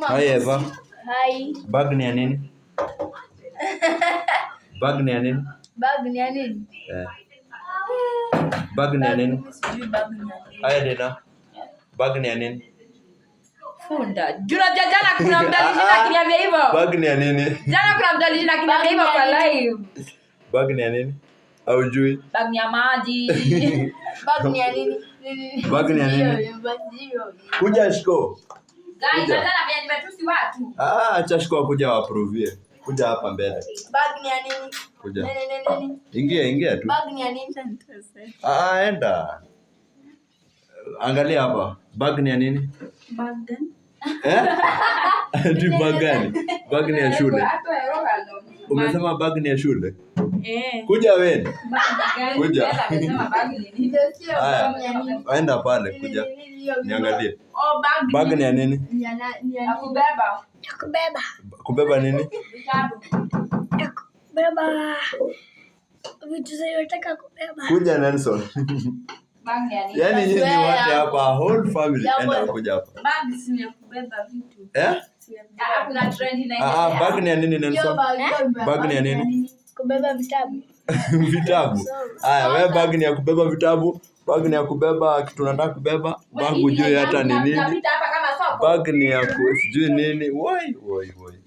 Hi Eva. Hi. Bag ni ya nini? Bag ni ya nini? Bag ni ya nini? Eh. Bag ni ya nini? Mimi sijui bag ni ya nini. Haya Dina. Bag ni ya nini? Funda. Juna jana kuna mtu alishinda akiniambia hivyo. Bag ni ya nini? Jana kuna mtu alishinda akiniambia hivyo kwa live. Bag ni ya nini? Haujui? Bag ni ya maji. Bag ni ya nini? Nini? Bag ni ya nini? Sijui. Kuja Shiko. Guys, Kuja. jana pia nimetusi watu. Ah, acha Shiko akuja waaprovie. Kuja hapa mbele. Bag ni ya nini? Kuja. Nini nini nini? Ingia, ingia tu. Bag ni ya nini? Ah, enda. Angalia hapa. Bag ni ya nini? Bag gani? Eh? Ati bag gani? Bag ni ya shule. Umesema bag ni ya shule? Eh. Kuja wewe. Kuja. Amesema bag ni nini? Haya. Enda pale kuja. Niangalie. Oh, bag Bag ni ya nini? Ni ya ni ya ya nini? kubeba Kubeba. Kubeba nini? vitabu. Ya kubeba vitu zinataka kubeba. Kuja Nelson. Bag ni ya nini? Yaani nyinyi wote hapa whole family enda kuja hapa. Bag si ya kubeba vitu. Eh? Ah, kuna trend Ah, inaendelea. bag ni ya nini Nelson? Bag ni ya nini? Kubeba vitabu. Vitabu. Haya, wewe bag ni ya kubeba vitabu, bag ni ya kubeba kitu unataka kubeba, bag hujui hata ni nini. Napita hapa kama soko. Bag ni ya sijui nini. Woi, woi, woi.